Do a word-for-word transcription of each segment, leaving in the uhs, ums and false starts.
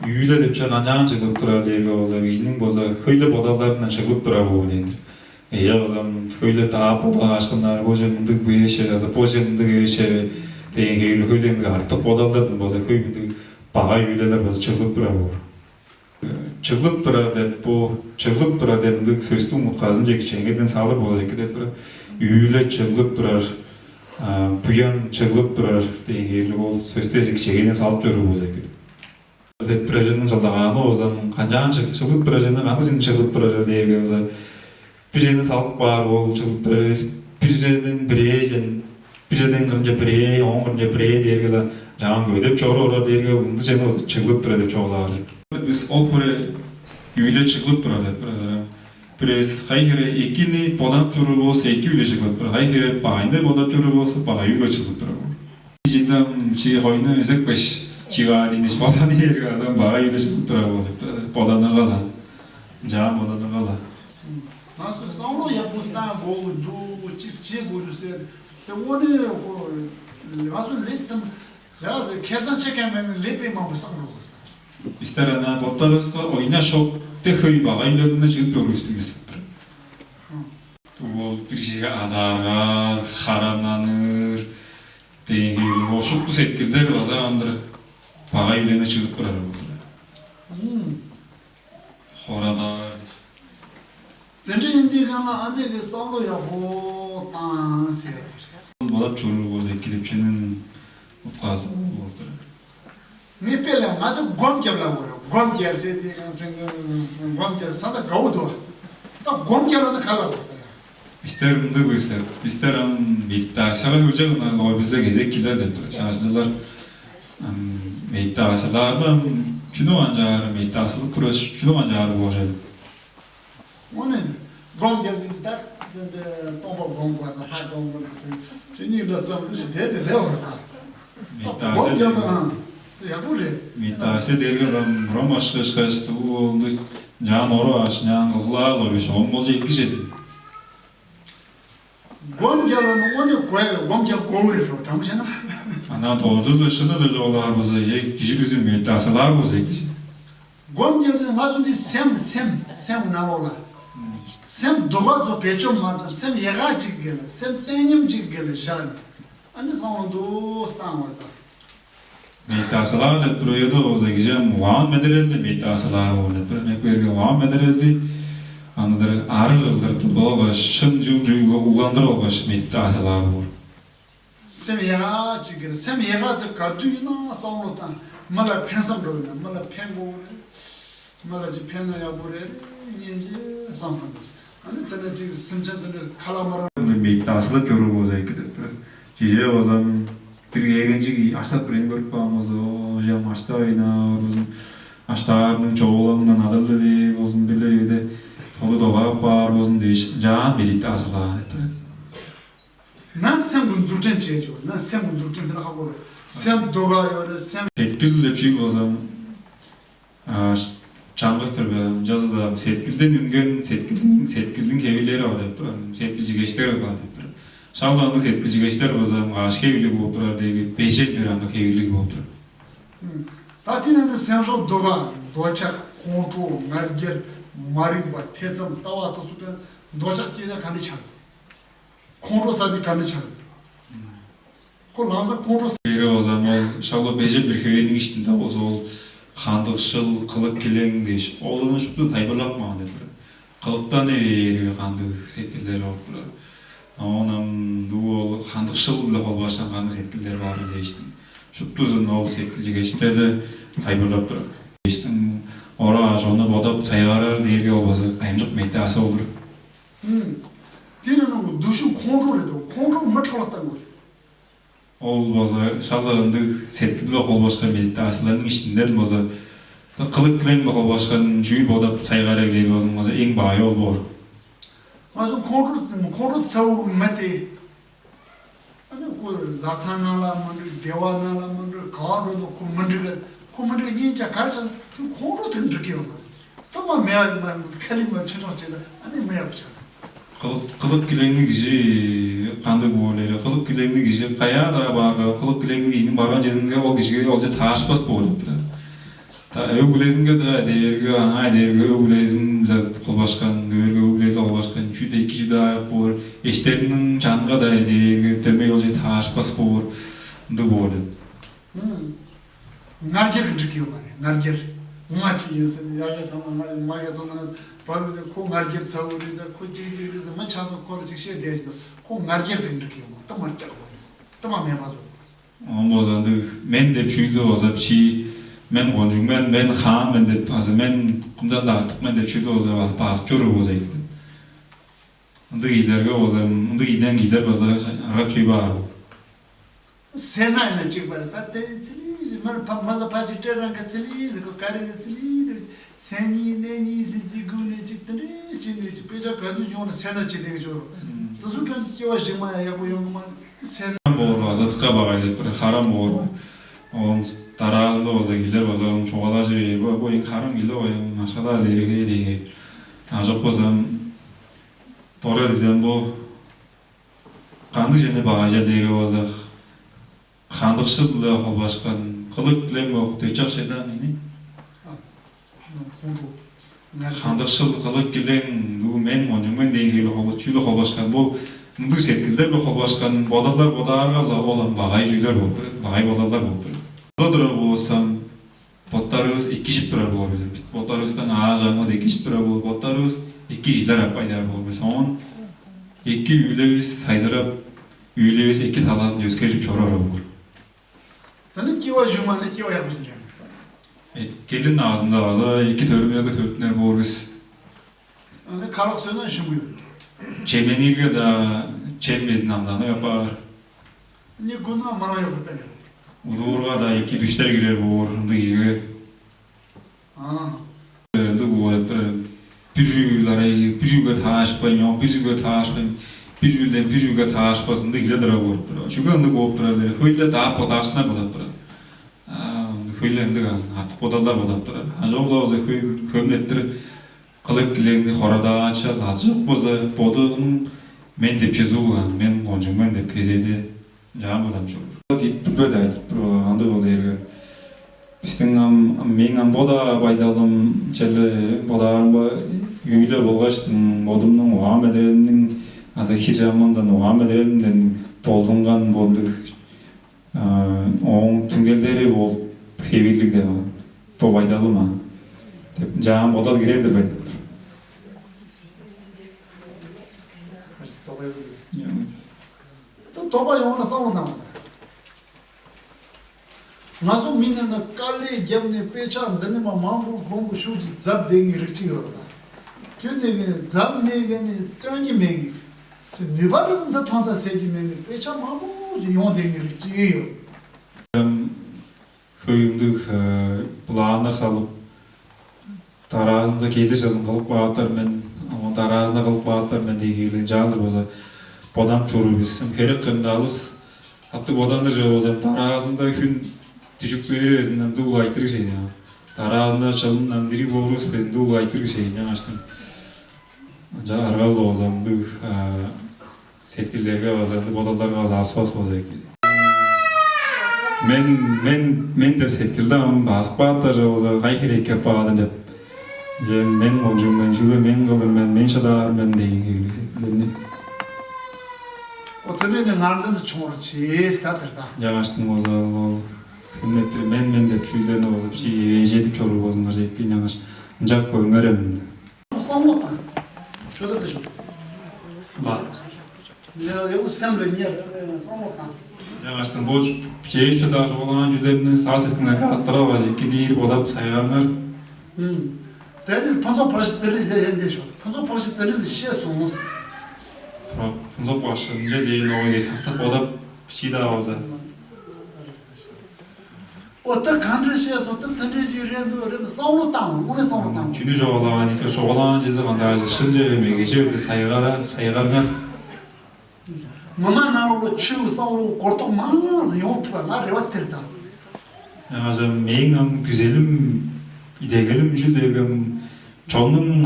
Үүле деп чүве канчаан чыглып турар дээрге болза, кижиниң болза хөй-ле бодалдарындан чыглып турар боор дээндир. Ийе, болза хөй-ле даап бодаашкыннар, бо чүве мындыг бээше, азы бо чүве мындыг эвээше дээн хевирлиг хөй-ле ындыг артык бодалдардан болза хөй мындыг багай үүлелер болза чыглып турар боор. Чыглып турар деп, бо чыглып турар деп ындыг сөстүң утказынче кичээнгейден салыр болза эки деп турар. Үүле чыглып турар, а, буян чыглып турар дээн хевирлиг ол сөстер кичээнгейден салып чоруур болза эки деп турар. Чылдагааны болза, канчаан чыг-, чыглып турар чүвени, кандыг чүвени чыглып турар дээрге болза, бир чүвени салып каар, ол чыглып турар эвес. Бир чүведен бирээжен, бир чүведен кырынче бирээ, ооң кырынче бирээ дээрге-ле, чаан көдеп чоруп орар дээрге, ындыг чүвени болза чыглып турар деп чугаалаар. Бис ол хире үүле чыглып турар деп турар. Бир эвес кайы хире экини бодап чоруур болза, эки үүле чыглып турар. Кайы хире багайны бодап чоруур болза, багай үүле чыглып турар. Чиндам чи хойну эзекпеш, чигаар ийнеш боданы эрге азам багай үүле чыглып турар болуп турар. Боданырга-ла. Чаан боданырга-ла. Нас самло я пустан болду, чик чик улюсет. Ты воды ко, асу леттим. Жазы керсан чекемен лепей мамбы самло. Бистер ана боттарывыска ойна шок де хөй багай үүлелерни чыып чоруур бис деп. Ол бир чиге адааргаар, харамнаныр, дээн хевирлиг ошукту сеткилдер база андыр багай үүлени чыгып турар болду. Хорадаар. Денден индиигана аннеге саулу япу таң сеер. Бодап чоруур болза эки деп ченин утказы болуп турар. Непеле, мазы гом кевла бора. Гом келсе деген гом келсе сада гауду. Та гом кевланы кала бора. Бистер ынды быйсыр. Бистер ам медитацияга хөлче гына ой бизде кезек килер деп тур. Чаажылар медитацияларда чүнү канчаар медитациялык тура чүнү канчаар болчу. Ону гом келди так, томбо гом бар, ха гом бар десең. Чүнү да цамды же деди де орда. Гом келди ан. Я буре. Медитация дерге ром ром ашкы ашкаш туу болду. Жан оро аш, жан кылгылаа койбуш, он болчу эки жеди. Гом келаны ону кое, гом кел ковыр, тамышана. Ана тоодулу шыны да жоолаар болза, е кижи бизи медитациялаар болза эки. Гом келди мазунди сем сем сем уналола. Сем догадзо печом мада, сем ягачы геле, сем пеним чиг геле жали. Аны соңунду стаң ойда. Медитациялаар деп туруйда болза кижи ам угаан медерелди медитациялаар болур деп тур. Эмек берген угаан медерелди аныдыр ары кылдыр тудуп алгаш, шын чүл чүл уландыр алгаш медитациялаар болур. Сем яга чигер, сем яга деп кадуйна соңлуктан мыла пенсам ройна, мыла пен боуре, мыла чи пена ягуре, ненже самсам. Аны тана чиг сымчан тана каламара. Медитациялап чоруур болза эки деп тур. Чеже болзам бир кээргенчиг аштап бирени көрүп каан болза, оо жам аштавайна болзун, аштаарының чогулаңдан адырлы бээр болзун, биле эде тоду догаап баар болзун дээш, жаан медитациялаар деп тур. Нан сем унзурчен чеже, нан сем унзурчен сен хагор. Сем догай оре, сем. Эткил деп чиг болзам чаңгыс-тыр бе, ынчалза-даа сеткилден үнген сеткилдиң сеткилдиң хевирлери бар деп турар, сеткилчигештер бар деп турар. Шак-ла ындыг сеткилчигештер болза каш хевирлиг болуп турар деги, бежен бир андыг хевирлиг болуп турар. Татинаны сен жол дога, дочак, кончу, маргер, марыба, тецам, тавата сутен, дочак дине каны чан. Кончу сади каны чан. Кол аңза курус. Бери болза ол шавла бежен бир хевээниң иштинде болза ол хандыкшыл, кылык килең дээш, оларны шупту тайылбырлап каан деп турар. Кылыктаны бээри кандыг сеткиллер болуп турар. Оон ам дуу ол хандыкшыл биле холбашкан кандыг сеткиллер бар дээштиң. Шуптузун ол сеткилчигештерде тайылбырлап турар. Дээштиң ора ажоону бодап сайгарар дээрге ол база кайымчык медитация болур. Диринин душу контроль эдип, контроль мыт холаттан көр. Ол база шалдыгындыг сеткил-биле холбашкан медитацияларның иштинден база кылык килеңге холбашкан чүүл бодап сайгара кээр болзун база эң баайы ол боор. Азы контроль контроль цау мати. Аны ку зацанала мынды, деванала мынды, каадону ку мындыга, ку мындыга нинча качан, ту контроль тындык кио. Тома меа калима чынок чеда, аны меа буча. Кылык кылык килеңни кижи кандыг боор эре? Кылык килеңни кижи каяа-даа баарга, кылык килеңни кижиниң барган черинге ол кижиге олче таашпас боор деп турар. Та өг-бүлезинге-даа дээрге, аңаа дээрге өг-бүлезин-биле холбашкан, көөрге өг-бүлези холбашкан, чүү-даа эки, чүү-даа аайы боор, эштериниң чанынга-даа дээрге дөмей ол чер таарышпас боор, ындыг боор деп. М. Ңаргер кынчы кио бар, ңаргер. Ңач иесин, яга таңнамай, мага таңнамай, бар ко ңаргер савырыда, ко жиги жигириза, мын чазы кора чикше дээш, ко ңаргер кынчы кио бар, тым ачак бар. Тым амя базы. Он болза ындыг, мен деп чүүлдү болза бичии, мен кончуг мен, мен хаан мен деп, азы мен кымдан-даа артык мен деп чүүлдү болза базып, базып чоруур болза эки. Ындыг кижилерге болза, ындыг ийден кижилер база аргап чүй баар. Сен айна чыгбар, та тен цилизи, мар маза пачи теранга цилизи, ко карина цилизи, сени нени сиджи гуне чиктен чини чиппежа каду жона сена чедеги жору. Тусу тен чева жима я бу ёнгма сен. Боор, азатка багай деп бир харам боор. Он дараазында болза килер болза он чугаалажы бээр. Бу бу эң харам киле ой машала лериге деге. Ажок болзам тора дизем бу кандыг жени багай жер деге болза хандыкшыл-биле холбашкан кылык билем бок дөчак шедан ини. Хандыкшыл кылык килең бүгү мен кончуң мен дээн хевле холу чүүлү холбашкан бу мындыг сеткилдер биле холбашкан бодалдар бодаарга-ла ол ам багай чүүлдер болуп турар, багай бодалдар болуп турар. Ода тура болсам боттарывыс экижип турар боор бис. Боттарывыстан аажааңывыс экижип турар боор, боттарывыс эки кижилер аппайдаар боор бис. Оон эки үүлевис сайзырап, үүлевис эки талазын өскелип чоруур боор. Таны кива жуманы кива ягмыжын. Келин аазында база эки төрүмеге төрүттүнер боор бис. Аны карак сөзүн шымгый. Чемненирге да чеммезин амданып апаар. Не гуна мана ягытан. Удуурга да эки дүштер кирер боор ындыг ийге. А. Ындыг боор бир бир жүүл арай бир жүүлге таашпайн, бир жүүлге таашпайн, бир жүүлден бир жүүлге таашпас ындыг киле дыра боор. Чүге ындыг бооп турар деп хөйле даап бодаашына бодап турар. Хөйле ындыг артык бодалдар бодап турар. А жок болза хөй хөмнеттир кылык килеңни хорадаача лазы жок болза бодунуң мен деп чезулган, мен кончуг мен деп кезеди жаан бодам чоруур. Кип билбеди айтып андыг ол эрге. Бистиң ам мээң ам бода байдалым черле бодаарымга үүле болгаштың бодумнуң угаан медерелимниң азы хир чамындан угаан медерелимден болдунган болдуг ооң түңнелдери болуп хевирлиг деп бо байдалым аа деп жаан бодал кирер деп айтып Тоба ёңна савынамын. Назу минена калле гемне печан денима мамру бомбу шуди дзаб денги рикчи ёрла. Кюнеге дзаб негени тёни менги. Небарызында тонда седи менги печан мамру ён денги рикчи ёр. Хөй ындыг планнар салып, дараазында келир чылын кылып кааптар мен, оон дараазында кылып кааптар мен деген чаалдыр болза боданып чоруур бис. Херек кырында алыс аттыг боданыр чок болза, дараазында хүн дүжүп кээрезинден дуу айтырыг шейни. Дараазында чылын ам дириг боорувус безин дуу айтырыг шейни аңаштың. Ынча аргал болза ындыг сеткилдерге база ындыг бодалдарга база аспас болза эки. Мен мен мен деп сеткилде ам базып каап-даа чок болза кай херек кеп баадын деп. Мен мен кончуг мен чүгле мен кылдыр мен мен шыдаар мен деген хевирлиг сеткилдерни. Отелени нганзын чуңур чеес татыр да. Жаңаштың болза ол хүннеттир мен мен деп чүүлдерни болза биши эжедип чоруур болзуңар жеткен жаңаш ынчап көрүңерем. Самотан. Чөдөрдө чок. Ба. Я я у сам да нет, самотан. Жаңаштың боч чейипче дагы жогалаган чүлерни саас эткине кааттыра бар эки диир бодап сайгаңар. Дени панзо пажит дери энде чок. Панзо пажит дери ше сумус. Пунзок башынча дейин огай дей сактап бодап шиидаа болза. Ота кандышес, ота тынчыжы ренду ренду саулу там, уне саулу там. Чүнү жогалаган эки жогалаган чезе кандай шынча эме кече бе сайгара сайгарган. Мына нарылы чү саулу кортук маңазы ёнтуба на реват тердам. Ажа мээң ам күзелим идегелим чүл дергем чоннуң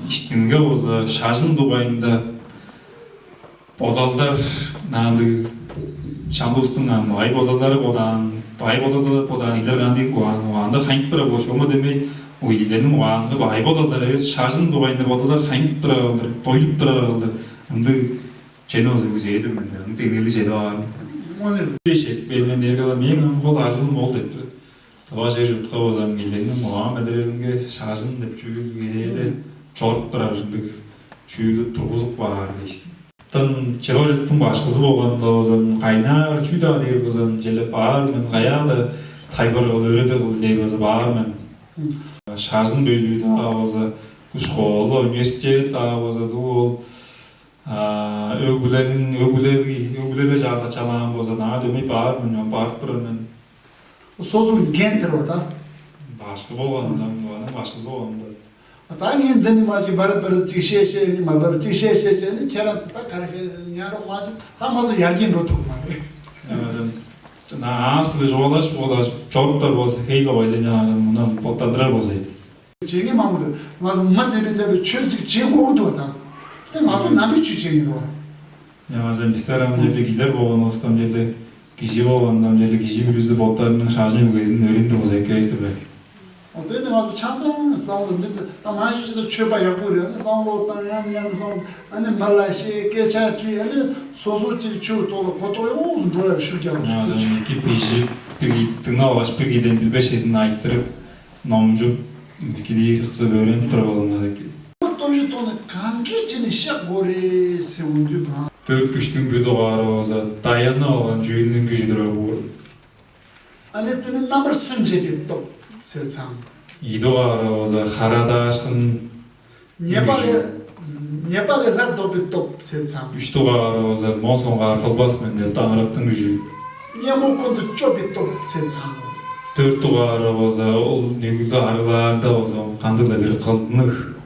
иштинге болза шажын дугайында бодалдар наандыг Шамдыыстың ам бай бодалдары бодаан, бай бодалдары бодаан илер кандыг угаан, угаанда хайнып турар болуш болма демей, уйлерниң угаанга бай бодалдар эвес, шажын дугайында бодалдар хайнып турар кылдыр, дойлуп турар кылдыр. Ындыг чени болза үгүзээдир мен, ындыг деңнели чеди баар. Ону дешет бермен дээрге мээң ам ол ажылым ол деп тур. Тыва чер чуртка база милдениң угаан медерелинге шажын деп чүүл кезээде чоруп турар ындыг чүүлдү тургузуп каар дээштим. Тын чыгар чурттуң башкызы болганда болза, кайнаар чүү-даа дээр болза, челеп баар мен, каяа-даа тайбар кыл, өреде кыл дээр болза баар мен. Шажын бөлүү-даа болза, школа, университет даа болза, дуу ол өгүлениң өгүлери өгүлеле чаалачалаан болза, наа дөмей баар мен, барып турар мен. Созу кентир ода. Башкы болганда, муганың башкызы болганда. Ата ненден имажи бар бир чишеше, има бар чишеше, не керен та карше няро мажи, там азу яргин ротук мары. Яадан на аас биле жолаш, олаш чоруптар болса, хейл овайлы няадан мунан боттандырар болса. Чеңи мамыр, маз маз эрезеби чөзчик чек огуду ата. Тем азу наби чү чеңи ро. Яңажан бистер ам жерде кижилер болган остан жерде кижи болган ам жерде кижи бүрүзү боттарының шажын үлгезин өрүндү болза эккебистир бе? Вот это азу чансан саунд не там аж же чөп аяк бур, аны саунд оттан ян ян саунд, аны малаши кеча чи, аны созу чи чу то котор озун жоя шургян. Яңажан эки бижип бир дыңнап алгаш бир киден билбешезин айттырып номчуп кидир кызып өөренип туруп алыңар эки. Тоже тоны камги чини шак горе се унду ган. Төрт күштүң бир дугаары болза, даянып алган чүүлүнүң күжү турар боор. Аны тыны намыр сынче беттоп сетсам. Ийи дугаары болза, харадаашкын. Непалы непалы хар добит топ сетсам. Үш дугаары болза, мон соңгаар кылбас мен деп даңырактың күжү. Не мукунду чобит топ сетсам. Төрт дугаары болза, ол нүгүлдү арыглаарында болза, кандыг-ла бир кылдынык.